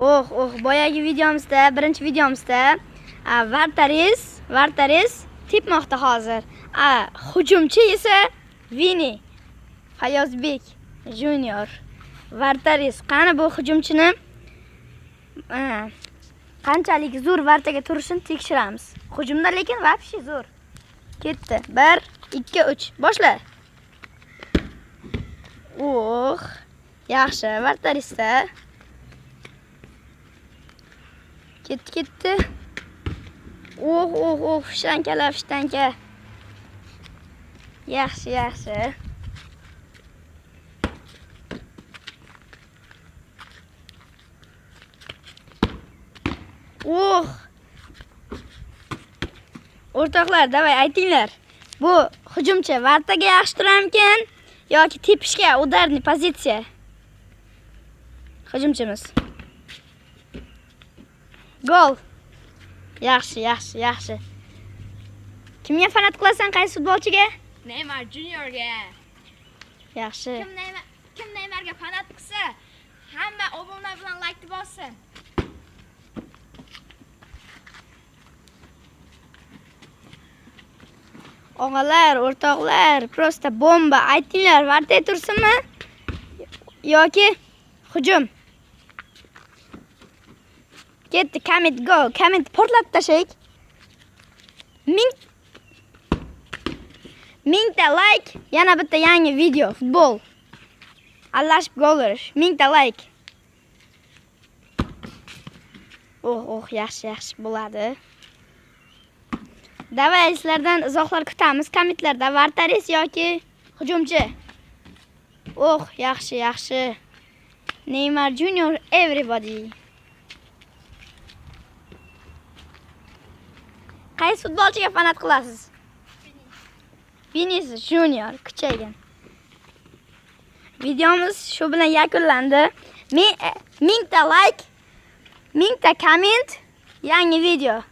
Oh, oh, boyagi videomizda, birinchi videomizda вратарь tepmoqda hozir. Hujumchi esa Vini Fayozbek Junior. Вратарь qani bu hujumchini qanchalik zo'r ворота ga turishini tekshiramiz. Hujumda lekin вообще zo'r. Ketdi. 1 2 3. Boshla. Oh, yaxshi, вратарь da. Ketdi, ketdi. Oh, oh, oh, fishtankalar, fishtanka. Yaxshi, yaxshi. Oh. O'rtoqlar, davay aytinglar. Bu hujumchi ворота ga yaxshi turarmikan yoki tepishga, ударный pozitsiya? Hujumchimiz. Gol. Yaxshi, yaxshi, yaxshi. Kimga fanat qilasan, qaysi futbolchiga? Neymar Juniorga. Yaxshi. Kim Neymarga fanat qilsa, hamma obuna bilan like bossin. Og'alar, o'rtoqlar, просто bomba. Aytinglar, ворота tursinmi yoki hujum? Ketdi, comment go, comment portlatib tashlaylik. Mingta like, yana bitta yangi video, futbol. Alashib gol urish, 1000ta like. Oh, oh, yaxshi, yaxshi bo'ladi. Davay, sizlardan izohlar kutamiz. Kommentlarda вратарь yoki hujumchi. Oh, yaxshi, yaxshi. Neymar Junior everybody. Qaysi futbolchiga fanat qilasiz? Vinicius Junior kuchaygan. Videomiz shu bilan yakunlandi. 1000ta like, 1000ta komment, yangi video.